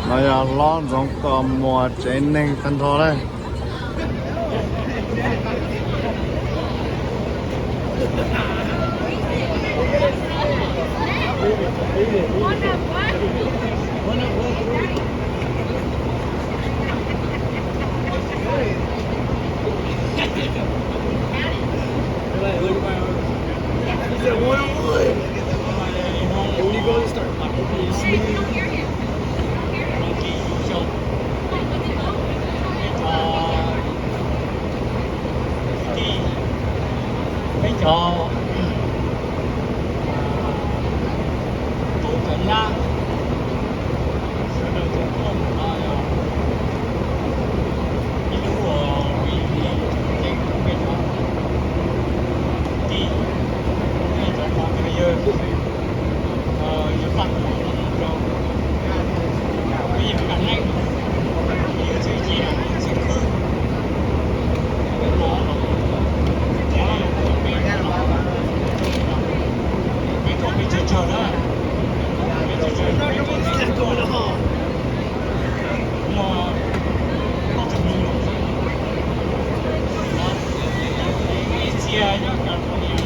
No yog hlob Ntxoov Kos Muas tsev neeg tag nrho na. Peb cov tub cov nyab, sawv daws tus tuaj mus no yog ib lub uas vis ceeb peb cov tij, nej cov pog cov yawg, yawg Paj Tuam los rau, peb yawg Nkaj Neeb, yawg Txwj Yia, yawg Txwj Khwb, peb tuaj peb tsawg tsawg na, peb tsawg tsawg, peb tuaj peb tuaj, muaj ob tug me nyuam xwb. Ib txhia nyob California,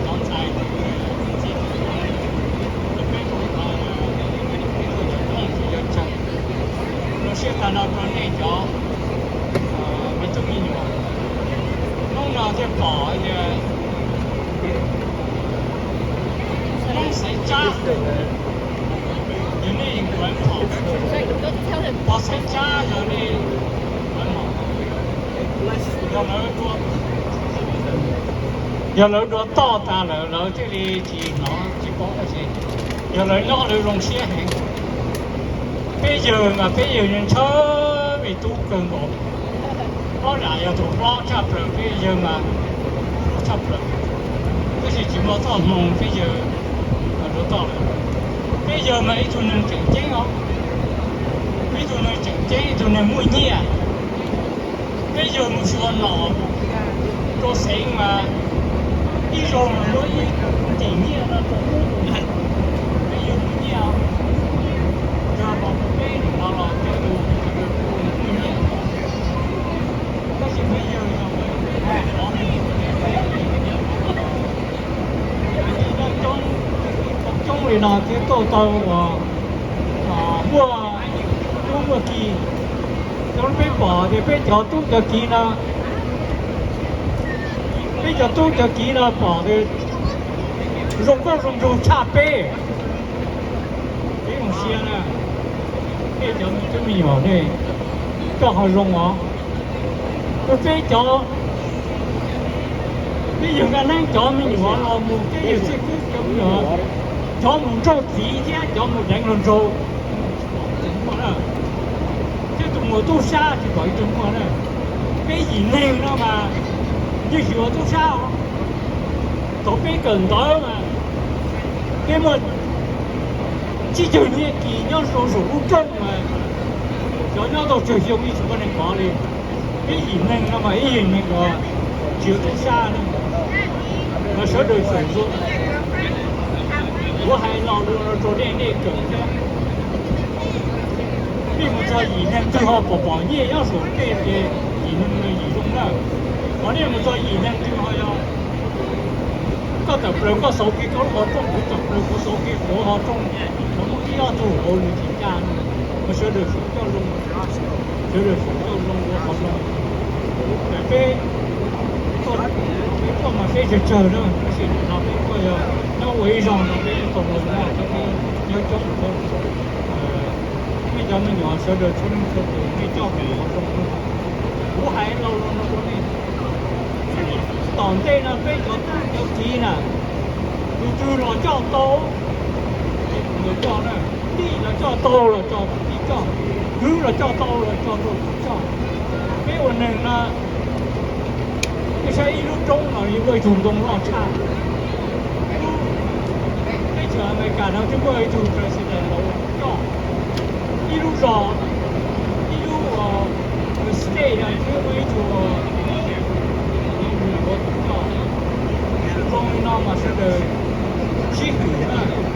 cov ntxhais, peb tuaj, peb tuaj cov phooj ywg yawg tsawg. Zoo siab tag nrho rau nej cov me tub me nyuam. Hnub no thiaj pom tias Hmoob Xaiv Tsab yog nej yeej kuv pom, Pog Xaiv Tsab yog nej kuv pom. Yog lawv dua toj tas lawm lawv thiaj li tsis hnov tsis paub dab tsi. Yog lawv nyob lawv zoo siab heev. Peb yawg mas peb yawg ntshaw me tub kawg nkaus. Ob yam yog tus hlob tshaj plaws, peb yawg mas hlob tshaj plaws. Tab sis tsis muaj txoj hmoo peb yawg dua toj lawm. Peb yawg mas ib tug neeg tseem ceeb os, ib tug neeg tseem ceeb, ib tug neeg muaj nyiaj. Peb yawg mus xyuas nom rau xeev mas ib zaug mas muab ib tim nyiaj no rau tub. Peb yawg muaj nyiaj, yog los peb nim no los peb yawg muaj nyiaj, tab sis peb yawg yog coob li no thiab tuaj tau uas muaj tub muaj ki. Cov peb pom tias peb cov tub cov kiv no, peb cov tub cov kiv no pom tias zoo nkauj zoo nraug tshaj peb. Peb zoo siab na, nej cov me tub me nyuam nej coj ho zoo os. Rau peb cov, peb yawg Nkaj Neeb cov me nyuam los mus, peb yawg Txwj Khwb cov me nyuam, cov mus nraug txiv thiab cov mus deev hluas nraug, thiab tus mus tub sab tsis pom ib tug muaj na. Peb yim neeg no mas yeej tsis ua tub sab os. Thaum peb kawm ntawv mas peb muaj tsib caug nyiaj kis nyob rau saum lub rooj mas cov nyob tau tsawg xyoo ib tsis muaj neeg kov li. Peb yim neeg no mas ib yim neeg uas tsis ua tub sab ne, mas sawv daws xyaum zoo. Kuv hais lo lus no rau nej, nej kawm thiab. Nej mus txog yim neeg twg ho pom pom nyiaj nyob saum tej ces yim neeg no yim zoo na. Qhov nej mus txog yim neeg twg ho yog koj tawm plaws koj xauv kev koj lub qhov rooj, kuv tawm plaws kuv xauv kev kuv qhov rooj, los muaj ib ob tug hauv nws tsis ncaj no, mas sawv daws xyaum coj zoo, sawv daws xyaum coj zoo ua qhov zoo. Peb, peb tuaj mas peb tsawg tsawg na, tab sis nim no peb tuaj yog nyob ua ib zaug no peb tau los nyob thiab peb nyob coob thiab. Nej cov me nyuam sawv daws txhua leej txhua tus nej coj peb qhov zoo. Kuv hais lo lus no rau nej, tom ntej no peb cov tub cov kiv na, tus twg los coj tau, los coj na, tij los coj tau los tso tus tij coj, kwv los coj tau los tso rau kwv coj. Peb ua neeg no, nej saib ib lub roob no yuav muaj ib tug ntoo loj tshaj. Teb chaws Amelikas no twb muaj ib tug president los ua coj, ib lub zos, ib lub state no twb muaj ib tug ua coj. Zoo li no mas sawv daws sib hwm na, tus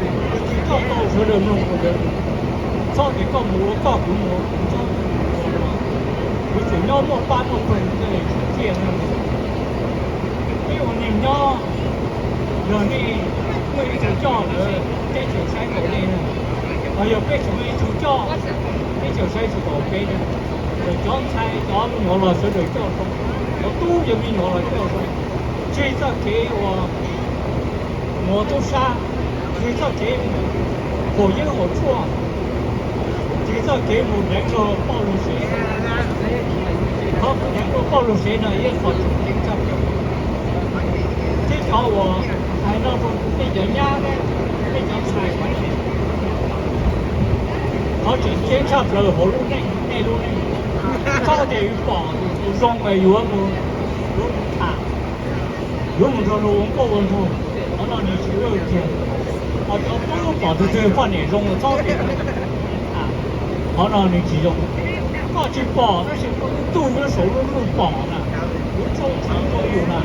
twg coj tau sawv daws mloog tus ntawd. Txhob tias koj mus ua koj, kuv mus ua kuv, txhob ua no. Kuv tseem nyob muaj pab muaj pawg, txhob tias tsis txiaj no. Peb ua neeg nyob, yog nej muaj ib tug coj lawm, peb tseem saib nkaus nej, ho yog peb tsis muaj ib tug coj, peb tseem saib tsis nkaus peb na. Cov ntxhais cov me nyuam los sawv daws coj zoo, cov tub cov me nyuam los coj zoo, tseg txoj kev uas mus tub sab, tseg txoj kev mus haus yeeb haus tshuaj, tseg txoj kev mus deev luag poj luag sev. Qhov mus deev luag poj luag sev no yog qhov tseem ceeb tshaj plaws. Thiab cov uas hais no rau nej cov nyab, nej cov ntxhais, qhov tseem ceeb tshaj plaws hauv lub neej, nej lub neej, txhob tias yus pom tus zoo mas yuav mus, yuav mus tham, yuav mus nrog luag ua nkauj ua nraug, qhov no nws tsis ua tiag. Ho cov tub pom tus twg poj niam zoo los txhob tias tham, qhov no nws tsis zoo. Koj tsis pom tab sis koj tub nyob saum lub ntuj pom na, kuv tsaug ntshai rau yus na.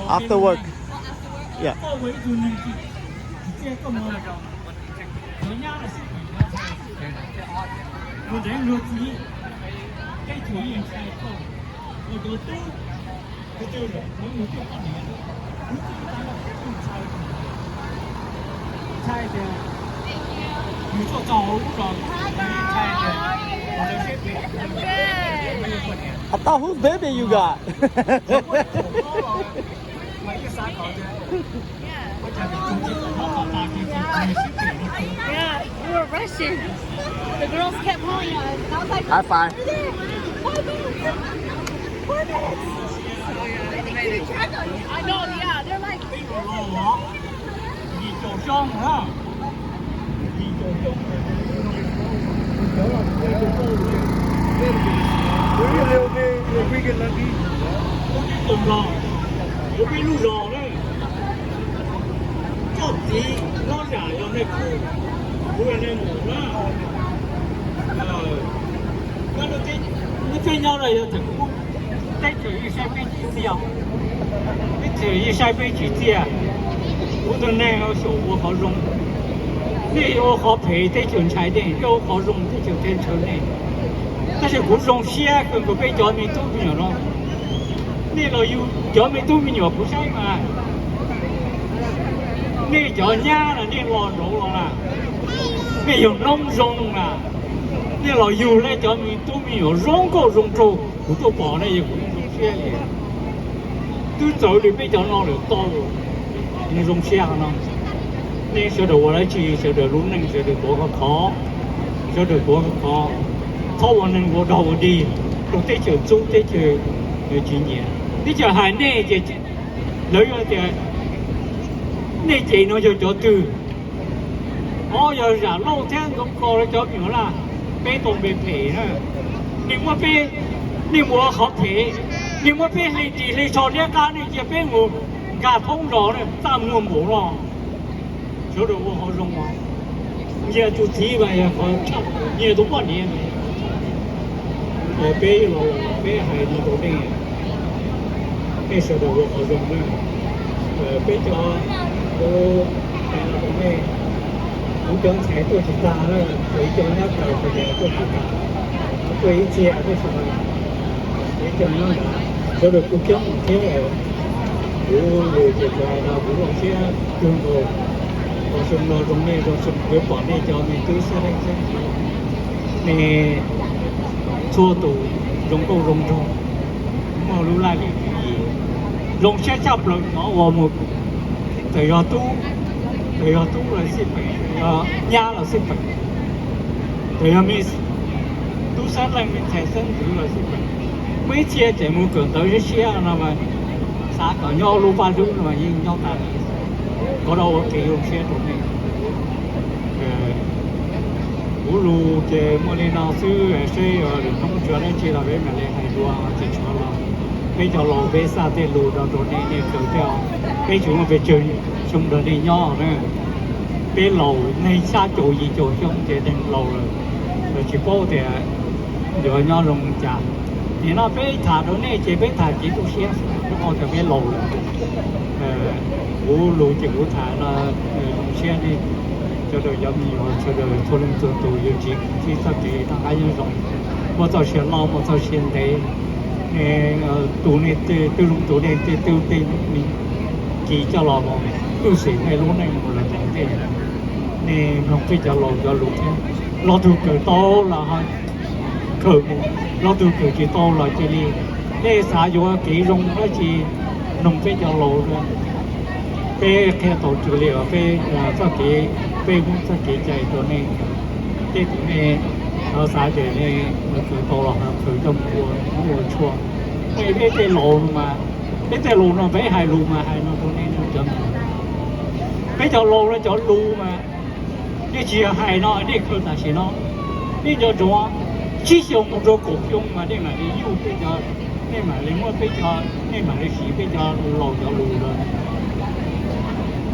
After work. Yeah. Ua deev luag txiv, tej tug yeej ntshai koj, ua cov tub, tus twg los muaj tus poj niam, tus twg los muaj tus ntxhais, ntshai tias yus tuaj txog hauv lub zos, ntshai tias ua lawv siab phem. I thought, whose baby you got? Yeah, we were rushing. The girls kept calling us. And I was like, high five. Four minutes. Four minutes. I know, yeah. They're like, Ua peb lub zos na, koj txiv hlob zam yog nej khub, kuv yog nej muam na. Lub caij nyob no yog thaum ub, teb chaws yeej saib peb tsis txiaj, teb chaws yeej saib peb tsis txiaj. Kuv tus neeg xyaum ua qhov zoo, nej ua qhov phem teb chaws ntshai nej, nej ua qhov zoo teb chaws thiaj ntshaw nej. Tab sis kuv zoo siab kawg nkaus peb cov me tub me nyuam no, nej los yug cov me tub me nyuam kuv saib mas, nej cov nyab los nej los zaum los na, nej yog noob zoo na, nej los yug nej cov me tub me nyuam zoo nkauj zoo nraug, kuv tuaj pom nej yog kuv zoo siab li. Twb txawv li peb cov no lawm tau, zoo siab no. Nej sawv daws ua dab tsi sawv daws lub neej sawv daws tuav khov kho, sawv daws tuav khov kho, txhob ua neeg ua dog ua dig rau teb chaws txub teb chaws tsis nyiam. Teb chaws hais nej ces lawv yuav tias nej ces no yog cov twg. Ob yog Zam Lauj thiab Ntxoov Kos lawv cov me nyuam laj, peb tau npe phem na. Nej muab peb, nej mus ua qhov phem, nej muab peb hle ris hle tsho liab qab, nej cia peb mus nkag thoob zos na, txaj muag npaum no. Sawv daws ua qhov zoo os. Nyias tus txiv mas yog qhov tshaj, nyias tus poj niam. Peb los peb hais no rau nej, nej sawv daws ua qhov zoo na. Peb cov, kuv hais no rau nej, kuv cov ntxhais tuaj tsis tag na, kuv cov nyab kawm kuv niam tuaj tsis tag, tuaj ib txhia tuaj tsis tag. Peb cov nyob nrad sawv daws kuj coob thiab. Kuv lus ces tsuas hais no, kuv zoo siab kawg nkaus. Zoo xyoo no zoo nej zoo xyoo, yuav pom nej cov me tub sab leej sab ntxwv, nej txhua tus zoo nkauj zoo nraug, muaj lub laj lim yim. Zoo siab tshaj plaws cov uas mus, txawm yog tub, txawm yog tub los xij peem, yog nyab los xij peem, txawm yog me tub xeeb leej me ntxhais xeeb ntxwv los xij peem, muaj ib txhia tseem mus kawm ntawv siab siab no mas, xav kom nyob lub paj hlwb no mas yeej nyob tas li. Qhov no ua kev zoo siab rau nej. Kuv lus ces muaj li no xwb, seb lwm hnub tshuav dab tsi los peb mam li hais dua, tsis tshuav los Peb cov laus peb xa tej lus rau rau nej, nej kawm thiab. Peb tsis muaj pes tsawg xyoo nrog nej nyob na. Peb laus neeg xya caum yim caum xyoo ces neeg laus lawm, tsis paub tias yuav nyob zoo li cas. Nim no peb tham rau nej ces peb tham kev tu siab, rau qhov tias peb laus lawm. Kuv lus ces kuv tham no, zoo siab nej sawv daws cov me nyuam sawv daws txhua leej txhua tus yuav ntsib txoj kev noj qab nyob zoo, muaj txoj sia loj muaj txoj sia ntev. Tus nej twb zoo tus nej twb tej me kis coj los mus tub xim nej lub neej mus lawm tej, nej mloog peb cov laus cov lus thiab. Lo twg kawm tau los ho kawm mus, lo twg kawm tsis tau los cia li. Nej xav yuav kev zoo dab tsi, mloog peb cov laus. Peb qhia tau raws li peb txoj kev, peb muab txoj kev cai rau nej. Tej tus nej xav tias nej kawm tau los ho kawm coj mus ua, ua tshuaj. Nej peb tej laus no mas, peb tej laus no peb hais lus mas hais no rau nej cov, peb cov laus no cov lus mas nej tsis yog hais no, nej kawm tam sim no, nej nco ntsoov, tsib xyoo mus rau kaum xyoo mas nej mam li yuj peb cov, nej mam li muab peb cov, nej mam li siv peb cov laus cov lus lawm.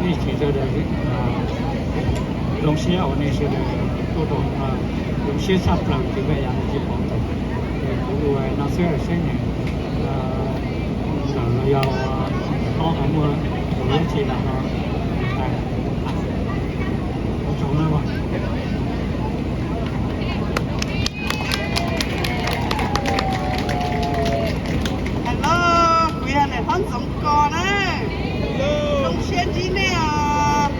Nej tsis sawv daws zoo siab uas nej sawv daws tuaj rau, zoo siab tshaj plaws ces peb yam tsis pom tau. Kuv lus no xwb, saib ne, ntawm no yog tob ho muaj tus dab tsi los no. Hello, kuv yog niam hlob Ntxoov Kos na. Zoo siab ntsib nej os.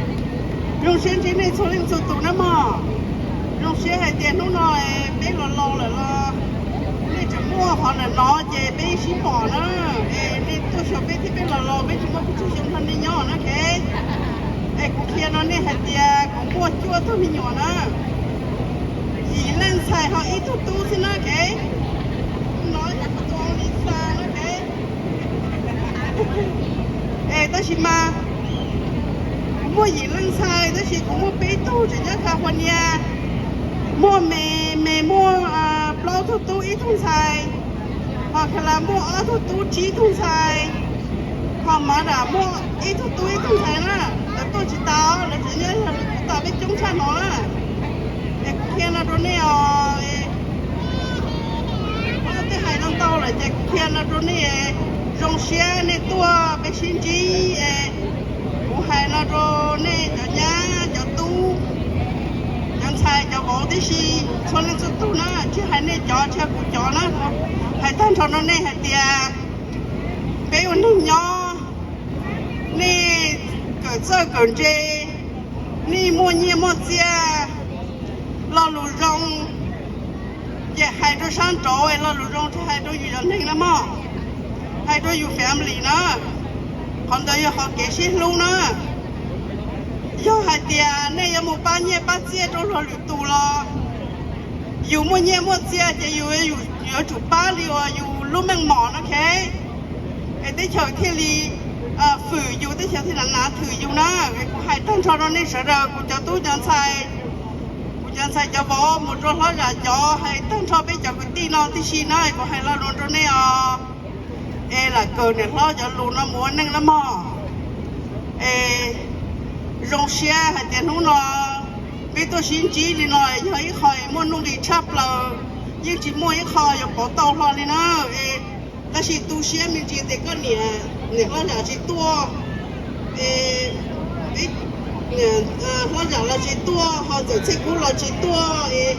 Zoo siab ntsib nej txhua leej txhua tus na mog. Zoo siab hais tias hnub no peb los laus lawm los nej tseem muaj qhov ntawm no ces peb sib pom na. Es nej tuaj xyuas peb thiab, peb los laus peb tsis muaj pes tsawg xyoo nrog nej nyob na, ok. Es kuv qhia rau nej hais tias kuv muaj cuaj tug me nyuam na. Yim leej ntxhais ho ib tug tub xwb na, ok. No yog kuv tus only son na, ok. Es tab sis mas kuv muaj yim leej ntxhais tab sis kuv muaj peb tug tseem nyob California. Muaj me, me muaj plaub tug tub ib tug ntxhais, ho Khalas muaj ob tug tub tsib tug ntxhais, ho Madas muaj ib tug tub ib tug ntxhais na. Lawv tuaj tsis tau, lawv tseem nyob yog lawv kuv tos peb coob tshaj no na. Es kuv qhia no rau nej os, kuv twb hais no ntau lawm ces kuv qhia no rau nej, zoo siab nej tuaj peb sib ntsib es kuv hais no rau nej cov nyab cov tub, cov ntxhais cov vauv tib si, txhua leej txhua tus na, tsis hais nej cov tsis hais kuv cov na, hais tag nrho rau nej hais tias peb ua neeg nyob, nej kawm txawj kawm ntse, nej muaj nyiaj muaj txiaj, lo lus zoo, ces hais rau sab nraud, lo lus zoo tsis hais rau yus cov neeg na mog, hais rau yus family na. Qhov ntawd yog qhov kev sib hlub na. Yog hais tias nej yuav mus pab nyiaj pab txiaj rau luag lwm tus los yus muaj nyiaj muaj txiaj ces yus yuav tsum pab li uas yus lub meej mom no, ok. Es teb chaws thiaj li fwm yus, teb chaws thiaj li nav thwm yus na. Es kuv hais tag nrho rau nej sawv daws, kuv cov tub cov ntxhais, kuv cov ntxhais cov vauv mus rau hlob zam cov, hais tag nrho peb cov kwv tij no tib si na, kuv hais lo lus rau nej os. Es lam kawm niam hlob cov lus no mus ua neej na mog. Es zoo siab hais tias hnub no peb tuaj sib ntsib li no yog ib qho muaj nuj nqis tshaj plaws, yeej tsis muaj ib qho yuav pauv tau hlo li na. Es tab sis tu siab me ntsis tias koj niam, niam hlob zam tsis tuaj, es hlob zam los tsis tuaj, ho txawm Txhiaj Kub los tsis tuaj, es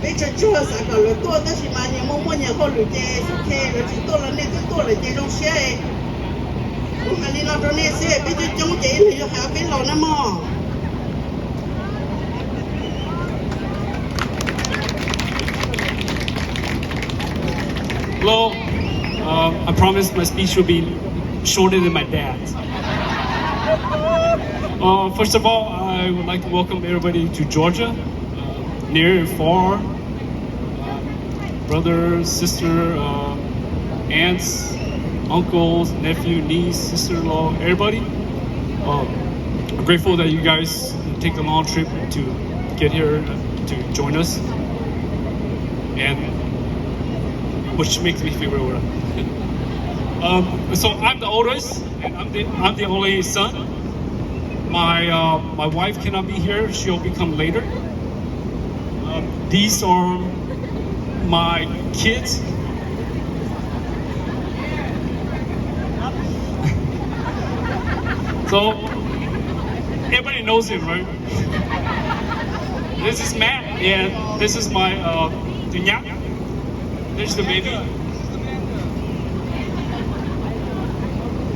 peb tsawg tsawg xav kom lawv tuaj tab sis mas nyias muaj muaj nyias hauj lwm ces xub the lawv tsis tuaj los nej twb tuaj lawm ces zoo siab. Kuv hais li no rau nej xwb, peb coob coob ces ib leeg yuav hais ob peb lo na mog. Hello. Uh, I promise my speech will be shorter than my dad's. Uh, first of all, I would like to welcome everybody to Georgia, uh, near and far. Uh, brother, sister, uh, aunts, uncles, nephew, niece, sister-in-law, everybody. Um, I'm grateful that you guys take the long trip to get here to join us. And which makes me feel really well. Um, so I'm the oldest, and I'm the I'm the only son. My uh, my wife cannot be here; she'll be come later. Um, these are my kids. So everybody knows him, right? This is Matt, and this is my uh, Dunya. There's the baby.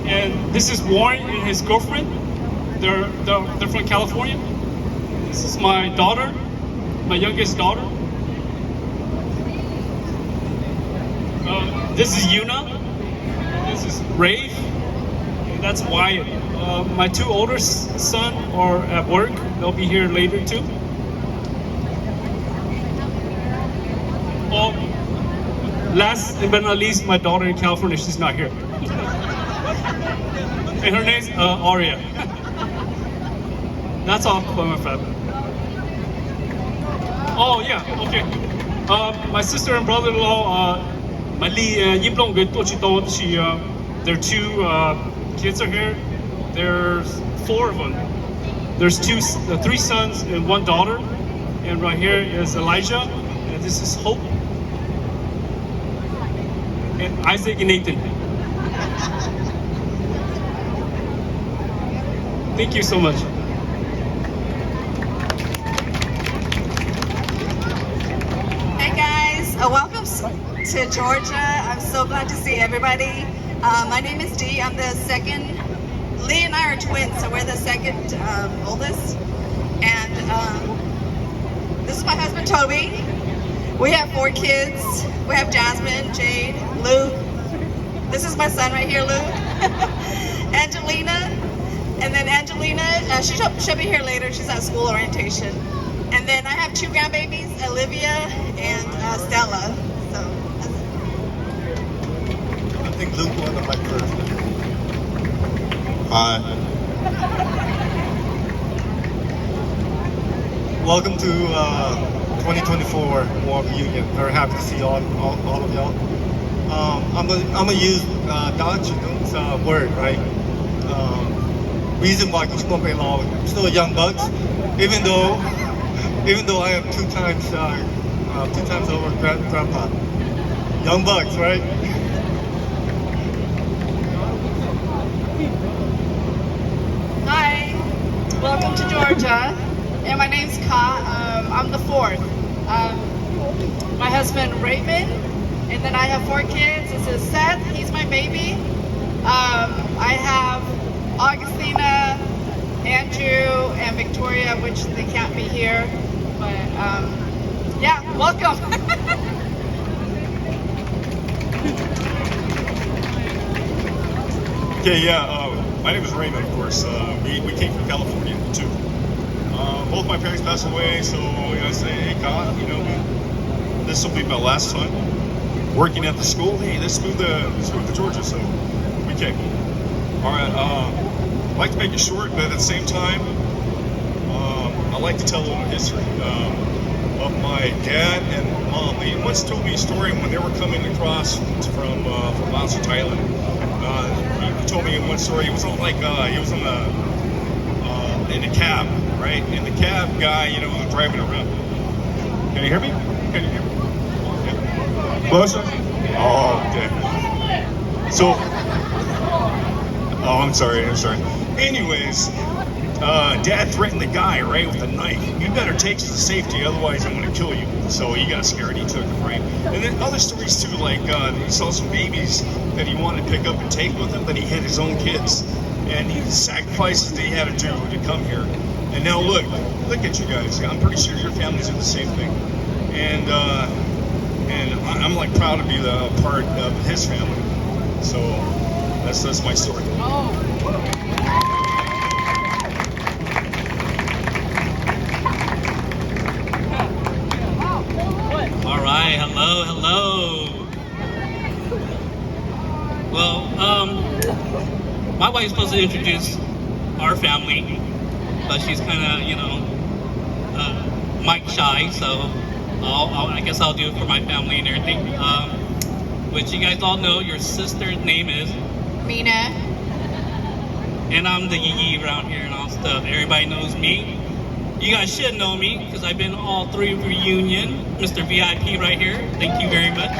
And this is Warren and his girlfriend. They're, they're, they're from California. This is my daughter, my youngest daughter. Uh, this is Yuna. This is Rafe. That's Wyatt. Uh, my two older s- son are at work. They'll be here later too. Oh, last but not least, my daughter in California, she's not here. And her name's uh, Aria. That's all for my family. Oh, yeah, okay. Uh, my sister and brother-in-law, uh, Mali, uh, Yimblong, good, Tochito, she, uh, their two uh, kids are here. There's four of them. There's two, uh, three sons and one daughter. And right here is Elijah. And this is Hope. And Isaac and Nathan. Thank you so much. Hey guys, uh, welcome s- to Georgia. I'm so glad to see everybody. Uh, my name is Dee. I'm the second. Lee and I are twins, so we're the second um, oldest. And um, this is my husband, Toby. We have four kids. We have Jasmine, Jade, Luke. This is my son right here, Luke. Angelina. And then Angelina, uh, she should, she'll be here later. She's at school orientation. And then I have two grandbabies, Olivia and uh, Stella. So that's it. I think Luke wanted the mic first. Hi. Welcome to uh, twenty twenty-four War Reunion. Very happy to see all, all, all of y'all. Um, I'm gonna I'm gonna use uh, Dutch, you know, it's a word, right? Um, reason why Kuchukon Pei Law, I'm still a young bucks, even though even though I am two times uh, uh, two times over grand, grandpa. Young bucks, right? Hi, welcome to Georgia. And my name's Ka. Um, I'm the fourth. Um, my husband Raymond, and then I have four kids. This is Seth. He's my baby. Um, I have Augustina, Andrew, and Victoria, which they can't be here. But um, yeah, welcome. Okay, yeah, uh, my name is Raymond, of course. Uh, we, we came from California, too. Uh, both my parents passed away, so you know, I say, hey, God, you know, this will be my last time working at the school. Hey, let's move to, let's move to Georgia, so we came. All right, um, I like to make it short, but at the same time, um, I like to tell a little history um, of my dad and mom. They once told me a story when they were coming across from uh, from Laos to Thailand. Uh, he told me one story. It was on like uh, he was on a uh, in a cab, right? And the cab guy, you know, was driving around. Can you hear me? Can you hear me? Yeah. Closer? Oh, okay. So, oh, I'm sorry, I'm sorry. Anyways, uh, dad threatened the guy, right, with a knife. You better take us to safety, otherwise I'm going to kill you. So he got scared, he took him, right? And then other stories too, like uh, he saw some babies that he wanted to pick up and take with him, but he had his own kids. And he sacrifices that he had to do to come here. And now look, look at you guys. I'm pretty sure your families are the same thing. And uh, and I- I'm like proud to be the part of his family. So that's that's my story. All right, hello, hello. Well, um, my wife's supposed to introduce our family, but she's kind of, you know, uh, mic shy, so I'll, I'll, I guess I'll do it for my family and everything. Um, Which you guys all know, your sister's name is Mina. And I'm the Yi Yi around here and all stuff. Everybody knows me. You guys should know me because I've been all three reunion. Mister V I P right here. Thank you very much.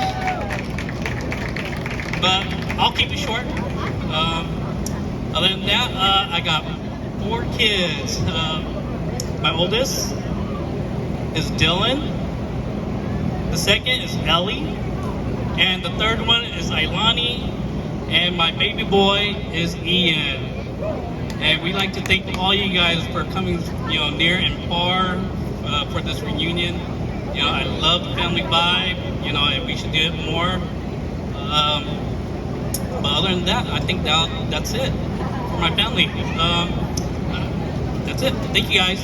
But I'll keep it short. Um, other than that, uh, I got four kids. Uh, my oldest is Dylan. The second is Ellie. And the third one is Ailani. And my baby boy is Ian. And we'd like to thank all you guys for coming, you know, near and far uh, for this reunion. You know, I love the family vibe, you know, and we should do it more. Um, but other than that, I think that that's it for my family. Um, that's it. Thank you guys.